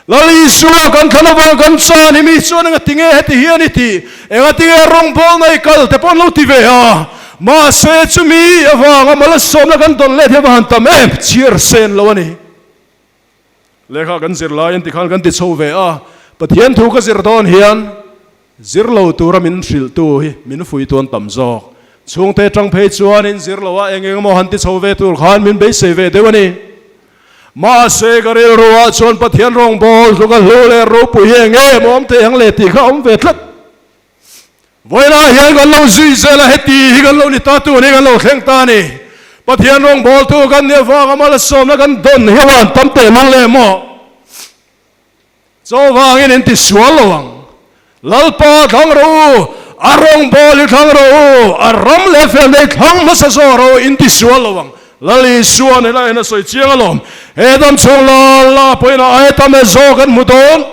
Lal Isua kan thlan avang kan chan hi mi chuan enga tinge heti hian i tih? Enga tinge rawngbawlna i kal te pawh an lo ti ve a. Mahse chumi avanga malsawmna kan dawn let hi a va han tam em? Chhiar sen lo a ni. Lehkha kan zir laiin tikhan kan ti chho ve a, Pathian thu ka zir dawn hian zir lo tura min hrilhtu hi min fuitu an tam zawk. Chhungte tang phei chuanin zir lo a eng eng emaw han ti chho ve tur khan min beisei ve deuh a ni. Mahse ka rilruah chuan Pathian rawngbâwl tluk a hlu leh ropui hi eng nge maw awm thei ang le tih kha a awm ve tlat. Vawiinah hian kan lo zui zel a, heti hi kan lo ni ta tu ni kan lo thleng ta a ni. Pathian rawngbâwltu kan nih avanga malsawmna kan dawn hi a tam teh mang le maw? Chuvangin in ti sual lo ang. Lalpa thlang rawh u, a rawngbâwl hi thlang rawh u, a ram leh fel nei thlang hmasa zawh rawh u, in ti sual lo ang. Lal Isua'n helaiah hian a sawi chiang alawm, He dam chhung la la pawhin a aia tam e zawk an hmu dawn.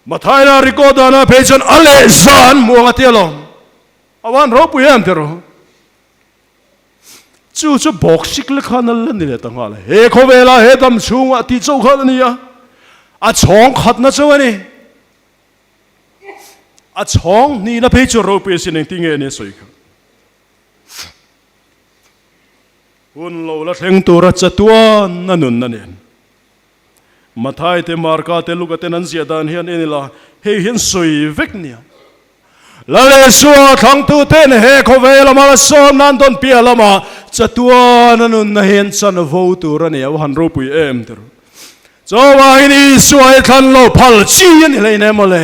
Mathaina record danah phei chuan a leh za an hmu ang a ti alawm. A van ropui em ti rawh. Chu chu bawk sik lek khan a la ni leh ta nghal. He khawvela he dam chhungah tih chauh khan a ni a. A chhawng khatna chu a ni. A chhawng hnihna phei chu ropui asin engtin nge nia sawi kha. Hun lo la thleng tura chatuan a nunna nen. Mathai te, Marka te, Luka ten an ziah dan hian en ila, hei hian sawi vek nia. Lal Isua thlangtu ten he khawvel a malsawm nan dawn piah lamah chatuan a nunna hian chanvo tur a ni a, u han ropui em ti rawh. Chuvangin Isua hi thlan lo phal chi a ni hleinem maw le.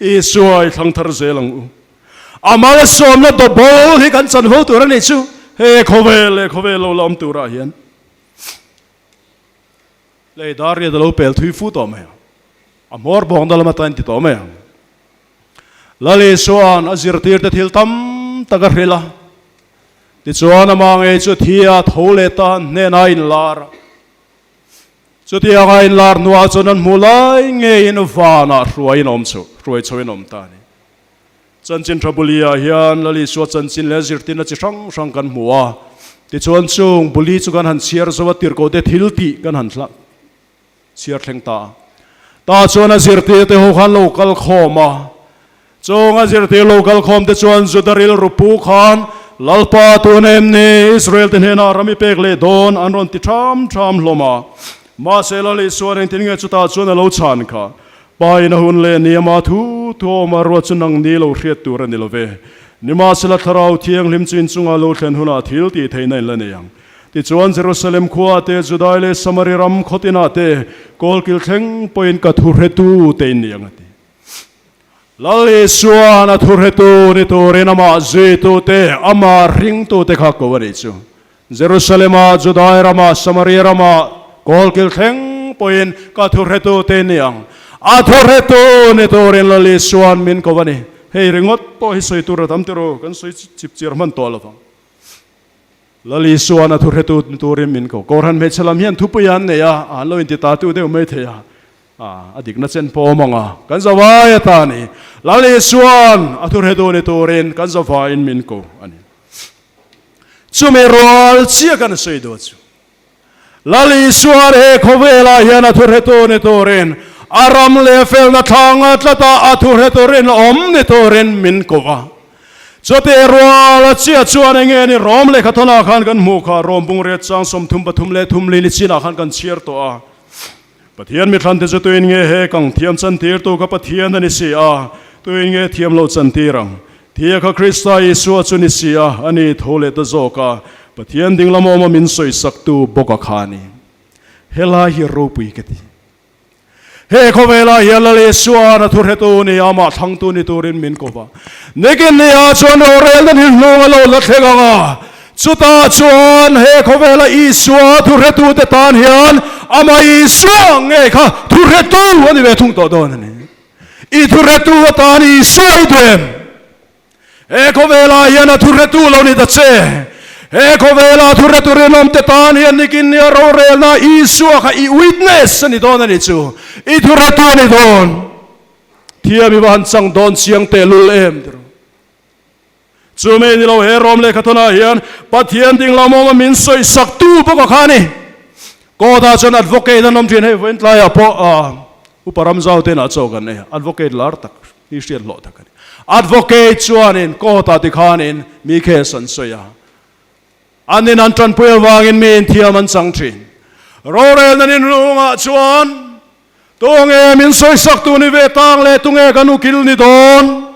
Isua i thlang thar zel ang u. A malsawmna double hi kan chanvo tur a nih chu he khawvel leh khawvel lo la awm turah hian. Lei dar riat a lo pel thui fu tawh mai ang. A hmawr bawng na lam atan ti tawh mai ang. Lal Isua'n a zirtirte thil tam tak a hrilh a. Tichuan amah ngei chu thi a tho leh ta hnenah a inlar a. Chutiang a inlar hnuah chuan an hmuh lai ngeiin vanah hruaiin awm chho, hruai chhoin awm ta a ni. Chanchin tha buli-ah hian Lal Isua chanchin leh zirtirna chi hrang hrang kan hmu a. Tichuan chung buli chu kan han chhiar zo a, tirhkohte thil tih kan han chhiar thleng ta a. Tah chuan a zirtirte ho khan lo kal khawm a. Chung a zirtir lo kal khawm te chuan Juda rilru pu khan, Lalpa tun em ni Israel te hnenah ram i pek leh dawn an rawn ti ṭham ṭham hlawm a. Mahse Lal Isuan engtin nge chutah chuan a lo chhan kha? Pa in a hun leh ni ama thu thu awm a ruat chu nang ni lo hriat tur a ni lo ve. Nimahsela Thlarau Thianghlim chu inchungah lo thlen hunah thil tih theihna in la nei ang. Tichuan Jerusalem khuaah te, Judai leh Samari ram khaw tinah te, kawlkil thleng pawhin ka thuhretu te in ni ang a ti. Lal Isua'n a thuhretu ni turin amah zuitute, amah ringtute kha ko a nih chu. Jerusalem-ah, Judai ramah, Samaria ramah, kawlkil thleng pawhin ka thuhretute ni ang. A thuhretu ni turin Lal Isua'n min ko a ni. Hei ringawt pawh hi sawi tur a tam tiraw, kan sawi chip chiar hman tawh lo vang. Lal Isua'n a thuhretu ni turin min ko. Kohhran hmeichhe lam hian thupui an nei a, an lo inti ta tu deuh mai thei a. A dikna chen pawm ang a, kan zavai ata ni. Lal Isua'n a thuhretu ni turin kan zavaiin min ko a ni. Chumi rual chiah kan sawi duh chu. Lal Isua'n he khawvelah hian a thuhretu ni turin a ram leh felna thlanga tlata a thuhretu rinawm ni turin min ko a. Chutih rual chiah chuan eng nge ni Rom lehkhathawnah khan kan hmuh kha, Rom bungriat chang 33 leh thum lili chinah khan kan chhiar tawh a. Pathian mithlante chu tuin nge he kang thiam chantirtu kha Pathian a ni si a, tuin nge thiam lo chantir ang? Thia kha Krista Isua chu ni si a, a ni tho leh ta zawk a, Pathian ding lam awma min sawisaktu bawk a kha a ni. Helai hi ropui ka ti. He khawvelah hian Lal Isua'n a thuhretu ni amah thlangtu ni turin min ko va. Nikin nia chuan rorelna ni hnung a lo la thleng ang a, Chutah chuan he khawvela Isua thuhretute tan hian amah Isua nge kha thuhretu a ni ve thung tawh dawn a ni. I thuhretu atan Isua i duh em? He khawvelah hian a thuhretu lo ni ta che. He khawvela thuhretu rinawmte tan hian nikin nia rorelna Isua kha i witness a ni dawn a ni chu. I thuhretu a ni dawn. Thiam i va han chang dawn chiang tehlul em tiraw? Chu mai ni lo, he Rom lehkhathawnah hian Pathian ding lamawma min sawisaktu bawk a kha a ni. Court-ah chuan advocate an awm thin, hei vawiin tlaiah pawh Upa Ramzau te inah chaw kan ei a, advocate lar tak hi hriat hlawh tak a ni. Advocate chuanin court-ah tikhanin mi case an sawi a, an in an tanpui avangin mi inthiam an chang thin. Rorelna ninlungah chuan Tunge min sawisaktu ni ve tang leh tunge kan ukil ni dawn?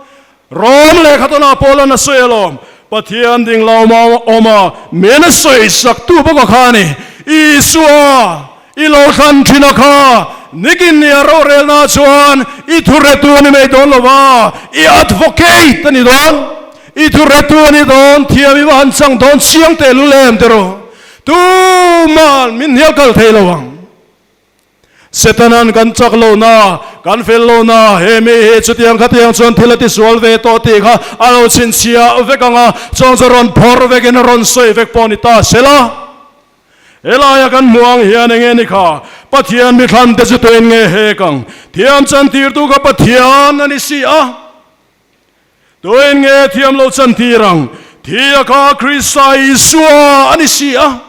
Rom lehkhatanah Paulan a sawi alawm, Pathian ding lo awm a, min sawisaktu bawk a kha a ni. Isua i lo thlan thin a kha, nikin nia rorelna chuan i thuretu a ni mai dawn lo va, i advocate a ni dawn. I thuretu a ni dawn, thiam i va han chang dawn chiang tehlul em tiraw? Tuman min hnial kal thei lo ang. Setana'n kan chak lohna, kan fel lohna, he mi hi chutiang khatiang chuan thil a tisual ve tawh tih kha a lo chhinchhiah vek ang a, chuang chu rawn phawrh vekin a rawn sawi vek pawh ni ta se la. Helaia kan hmuh ang hian eng nge ni kha? Pathian mi thlante chu tuin nge hek ang? Thiam chantirtu kha Pathian a ni si a. Tuin nge thiam lo chantir ang? Thia kha Krista Isua a ni si a.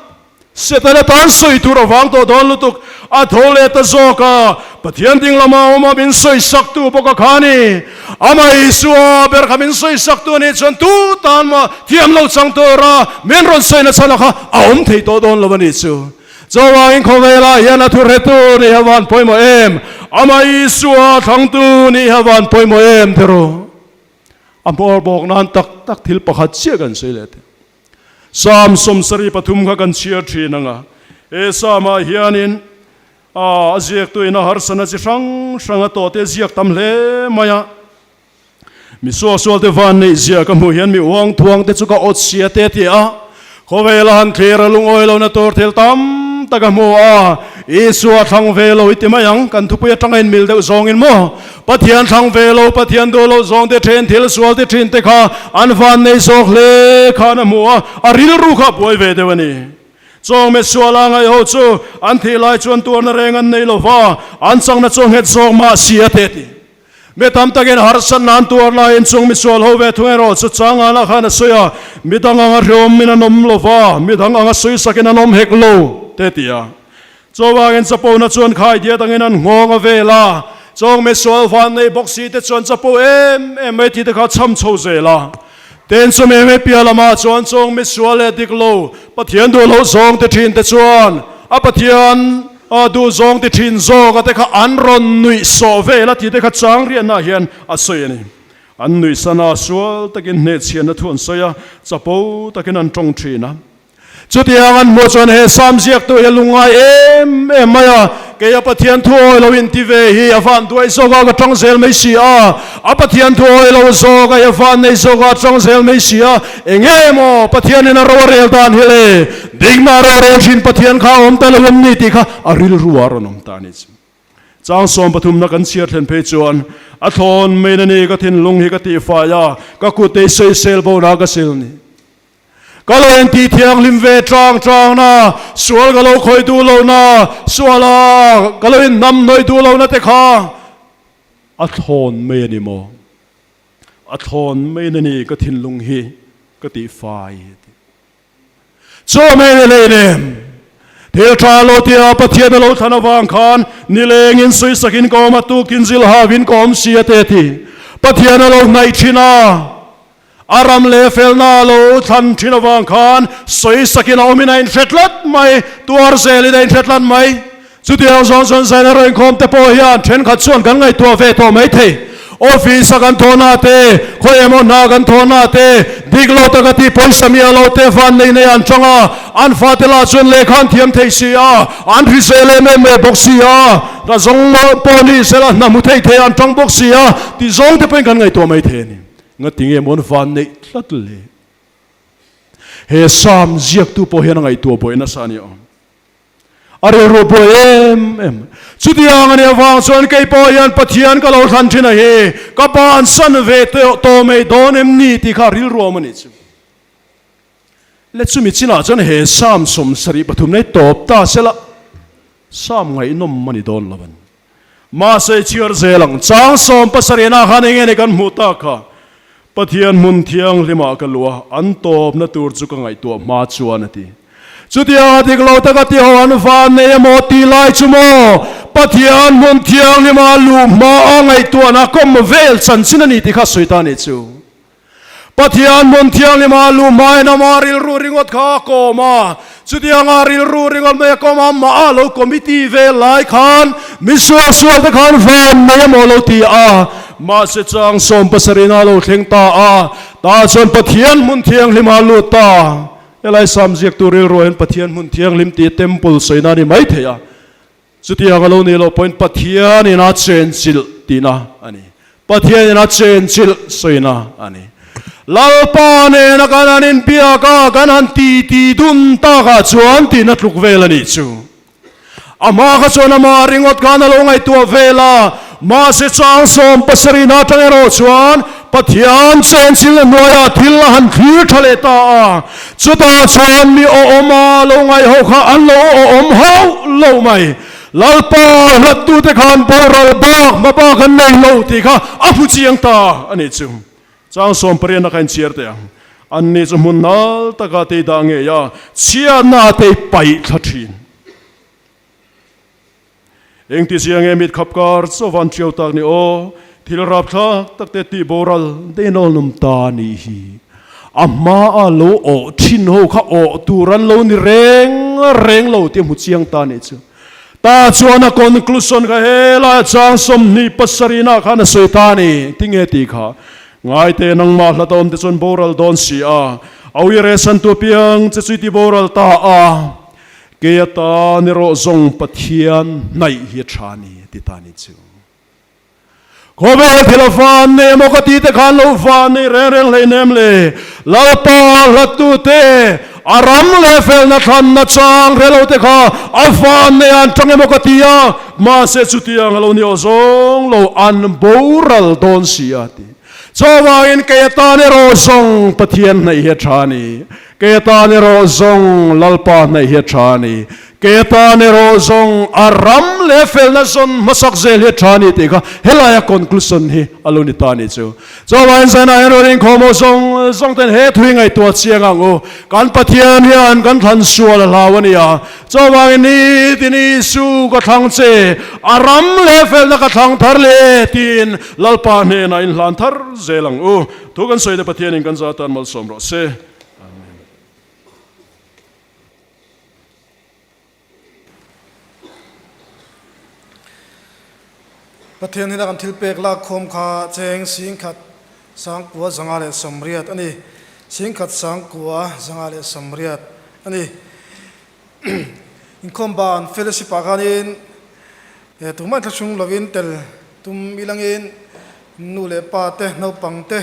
Setana tan sawi tur a vang tawh dawn lutuk. A tho leh ta zawk a, Pathian ding lama awm a min sawi saktu bawk a kha ni. Amah Isua ber kha min sawi saktu a nih chuan tu tan mah thiam lo chang tura min rawn sawi na chhan a kha a awm thei tawh dawn lo a nih chu. Chuvangin khawvelah hian a thuhretu nih a van pawimawh em? Amah Isua thlangtu nih a van pawimawh em tiraw? A hmawr bawk nan tak tak thil pakhat chiah kan sawi leh teh. Psalm 73 kha kan chhiar thin ang a, he Psalm-ah hianin a ziaktuin a harsana chi hrang hrang a tawhte a ziak tam hle mai a. Mi suaksualte van neih zia ka hmuh hian mi uang thuangte chu ka awt sia te ti a, khawvela han thlir a lungawi lohna tur thil tam tak a hmu a, Isua thlang ve lo i ti mai ang, kan thupui atanga inmil deuh zawngin maw? Pathian thlang ve lo, Pathian duh loh zawng te then thil sual te thin te kha an van nei zawk hle khan a hmu a, a rilru kha a buai ve deuh a ni. Chawngmet suala ngaih ho chu an thih lai chuan tuarna reng an nei lo va, an changna chu a nghet zawk mah si a te ti. Mi tam takin harsatna an tuar laiin chung misual ho ve thung erawh chu changana khan a sawi a, midang anga hreawmin an awm lo va, midang anga sawisakin an awm hek lo te ti a. Chuvangin chapona chuan khaidiat angin an nghawng a vel a, chawng misual van nei bawk si te chuan chapo em em mai tih te kha cham chho zel a. Ten chu mei mei piah lamah chuan chawng misual leh dik lo, Pathian duh loh zawng te thin te chuan a Pathian duh zawng ti thin zawk a te kha an rawn nuih sawh vel a tih te kha chang riatnaah hian a sawi a ni. An nuih sana sual takin hnehchhianna thu an sawi a, chapo takin an tawng thin a. Chutiang an hmuh chuan he Sam ziaktu hi a lungngai em em mai a, Kei a Pathian thu awi lo inti ve hi a van duai zawk a, ka tang zel mai si a, a Pathian thu awi lo zawk a, i a van nei zawk a, a tang zel mai si a, eng nge maw Pathianin a ro a rel dan hi le, dikna a ro a rel thin Pathian kha a awm ta lo em ni tih kha a rilru ah a rawn awm ta a ni chu. Chang 13na kan chhiar thlen phei chuan, A thlawn mai na ni ka thinlung hi ka tihfai a, ka kut te i sawisel bo na ka sil ni. Ka lo inti thianghlim ve tang tang na, sual ka lo khawih duh lo na, suala ka lo innam hnawih duh lo na te kha a thlawn mai a ni maw? A thlawn mai na ni ka thinlung hi ka tihfai a ti. Chu mai ni lei nem, thil tha lo tia Pathian a lo thlan avang khan nilengin sawisakin ka awm a, tukin zilhauin ka awm si a te a ti. Pathian a lo hnaih thin a. A ram leh felna a lo thlan thin avang khan sawisakin a awmin a inhre tlat mai, tuar zelin a inhre tlat mai. Chutiang zawng chuan Zaina Rainkhawm te pawh hian thenkhat chuan kan ngaihtuah ve tawh mai thei. Office a kan thawhna te, khawi emaw hna kan thawhna te, dik lo taka tih pawisa mi a lo te van nei nei an tang a, an fate lah chuan lehkha an thiam thei si a, an hrisel em em mai bawk si a, hna zawng pawh ni sela hna hmu thei thei an tang bawk si a, tih zawng te pawhin kan ngaihtuah mai thei a ni. Ngati nge mawn van neih tlat le? He Psalm ziaktu pawh hian a ngaihtuah buai nasa a ni awm. A rilru buai em em. Chutiang a nih avang chuan kei pawh hian Pathian ka lo thlan thin a hi, ka bansan ve tawh mai dawn em ni tih kha rilru awm a nih chu. Le chumi chinah chuan he Psalm 73 nei tawp ta sela, Psalm ngaihnawm a ni dawn lo a ni. Mahse chhiar zel ang chang 70 ah khan enge ni kan hmuh tak kha? Pathian hmun thianghlimah ka luh a, an tawpna tur chu ka ngaihtuah hma chuan a ti. Chutianga dik lo taka tiho an van nei emaw tih lai chu maw Pathian hmun thianghlimah luh hma a ngaihtuahna kawm vel chanchin a ni tih kha sawi ta a nih chu. Pathian hmun thianghlimah luh hmain ama rilru ringawt kha a kawm a, chutianga rilru ringawt mai a kawm a, mah a lo committee vel lai khan mi suaksual te khan van nei emaw lo ti a, mahse chang 70 a lo thleng ta a, tah chuan Pathian hmun thianghlimah a lut ta. Helai Sam ziaktu rilruah hian Pathian hmun thianghlim tih temple sawina a ni maithei a. Chutiang a lo nih loh pawhin Pathianin a chenchilh tihna a ni. Pathianin a chenchilh sawina a ni. Lalpa nena kan han inbiak a, kan han titi dun takah chuan tihna tluk vel a nih chu. A hma kha chuan amah ringawt khan a lo ngaihtuah vel a, mahse chang 70 atang erawh chuan Pathian chenchilhna hnuaiah thil a han thlir tha leh ta a, chutah chuan mi awm a lo ngaih ho kha an lo awm hauh lo mai. Lalpa hlattute khan boral bak hma bak an nei lo tih kha a hmu chiang ta a nih chu. Chang 80 a kha inchhiar teh ang. Anni chu hmun nal takah te i dah ngei a, chhiatna ah te i paih thla thin. Engti zia nge mit khap kar chaw van ṭiau tak ni aw, thil rapthlak tak te tih boral deinawl nawm ta nih hi. A hmaa lo awh ṭhin ho kha awh tur an lo ni reng reng lo tih a hmu chiang ta nih chu. Ta chuan a conclusion kha helai a chang 27 ah khan a sawi ta a ni. Tinge tih kha ngaite nangmah hlat a awm te chuan boral dawn si a, a uire santu apiang che chu i ti boral ta a. Kei atan erawh zawng Pathian hnaih hi a tha ni, a ti ta ni chu. Khawvel thil a van nei emaw ka ti te khan lo van nei reng reng hlei nem le. Lalpa hlattute a ram leh felna thlanna chang hre lo te kha a van nei an tang emaw ka ti a, mahse chutiang a lo ni aw zawng lo, an boral dawn si a ti. Chuvangin kei atan erawh zawng Pathian hnaih hi a tha ni. Kei atan erawh zawng Lalpa hnaih hi a tha a ni. Kei atan erawh zawng a ram leh felna zawn hmasak zel hi a tha a ni tih kha helaia conclusion hi a lo ni ta a ni chu. Chuvangin zanah hian rawn inkhawm aw zawng zawng ten he thu hi ngaihtuah chiang ang u. Kan Pathian hian kan thlan sual a hlau a nia. Chuvangin nitin Isu ka thlang che, a ram leh felna ka thlang thar leh tiin Lalpa hnenah inhlan thar zel ang u. Thu kan sawi te Pathianin kan za atan malsawm rawh se. Amen. Pathian hina kan thil pek lak khawm kha cheng singkhat sangkua 180 a ni. Singkhat sangkua 180 a ni. Inkhawm ban fellowship ah khanin tumah thlahrung lovin tel tum ilangin nu leh pa te naupang te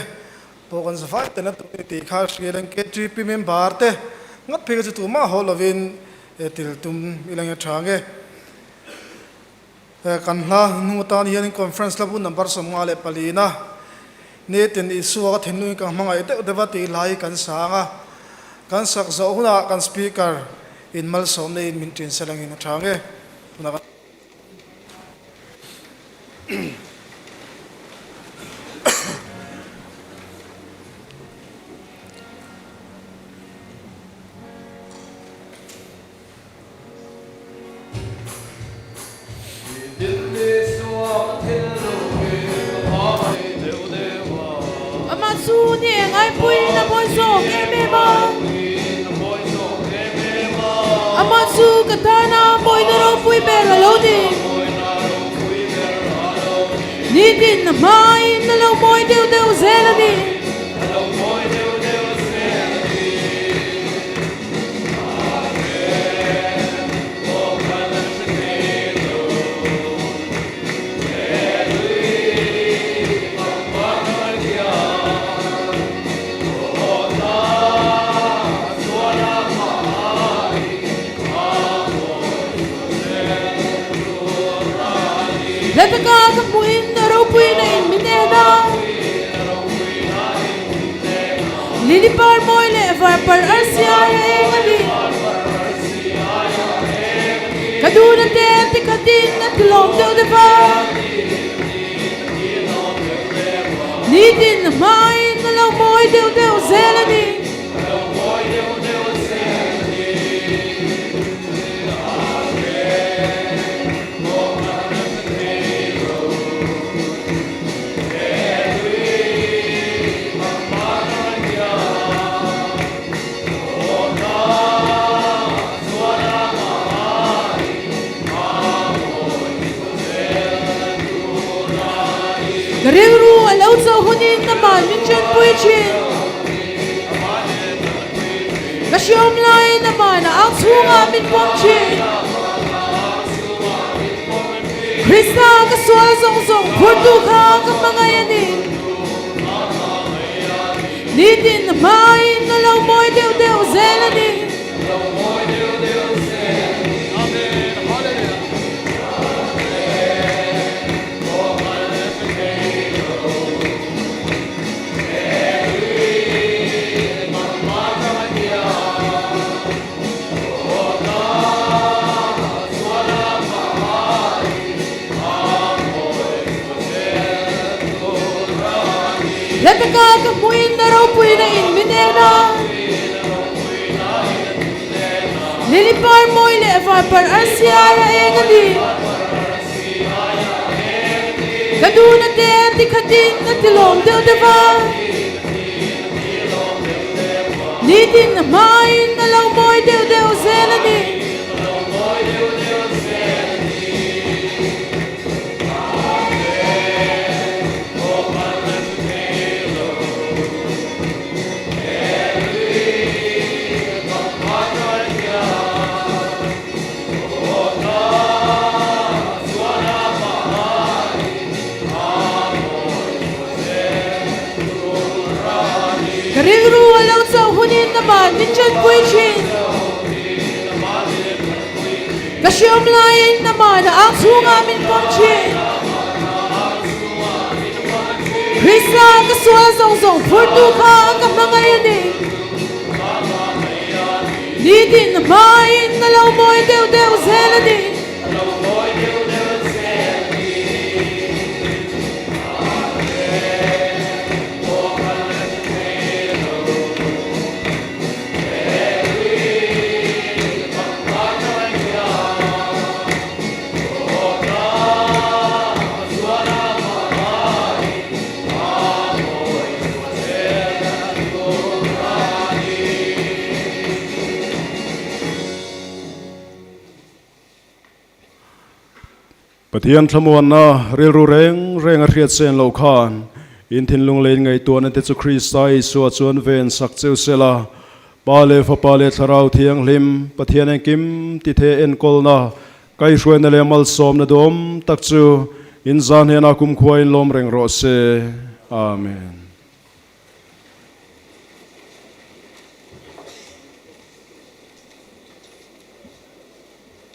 pawh kan zavai tel a tur a ni tih kha hria ila KTP member te ngawt phei kha chu tumah haw lovin tel tum ilang a tha nge. Kan hla hnung atan hianin conference la bu number 54 na Nitin Isua ka thinlungin ka hmangaih deuh deuh a tih lai kan sang a, kan sak zawh hunah kan speaker in malsawmna in min ṭin sel angin a ṭha nge. Tunah kan. Amah chu ni eng ai puiin a bawi zawk em em a. Amah chu ka tana mawina ropui ber a lo ni. Nitin hmain a lo mawi deuh deuh zel a ni. Hla taka ka hmuhin a ropuina in min en a. Lily par mawi leh var par arsi aia eng a ni. Ka duhna te tikhatin a tilawm deuh deuh a. Nitin hmain a lo mawi deuh deuh zel a ni. Ka rilru a lo chauh hunin amah min ṭanpui ṭhin. Ka hriawm laiin amah a ang chhungah min pawm ṭhin. Krista ka sual zawng zawng phurtu kha ka hmangaih a ni. Nitin hmain a lo mawi deuh deuh zel a ni. Hla taka ka hmuin a ro. ropuina in min en a. Lily par mawi leh varpar arsi aia eng a ni. Ka duhna te a ti khatin a ti lawm deuh deuh va. Nitin hmain a lo mawi deuh deuh zel a ni. Ka rilru a lo chauh hunin amah min ṭanpui ṭhin. Ka hriam laiin amah ang chhungah min pawm ṭhin. Krista ka sual zawng zawng phurtu kha ka hmangaih a ni. Nitin hmain a lo mawi deuh deuh zel a ni. Pathian thlamuanna rilru reng reng a hriat sen loh khan in thinlung leh in ngaihtuahna te chu Krista Isua chuan ven sak cheu sela, Pa leh Fapa leh Thlarau Thianghlim, Pathian engkim tithe enkawlna, Kaihhruaina leh malsawmna duhawm tak chu in zan hnenah kumkhua in lawm reng rawh se. Amen.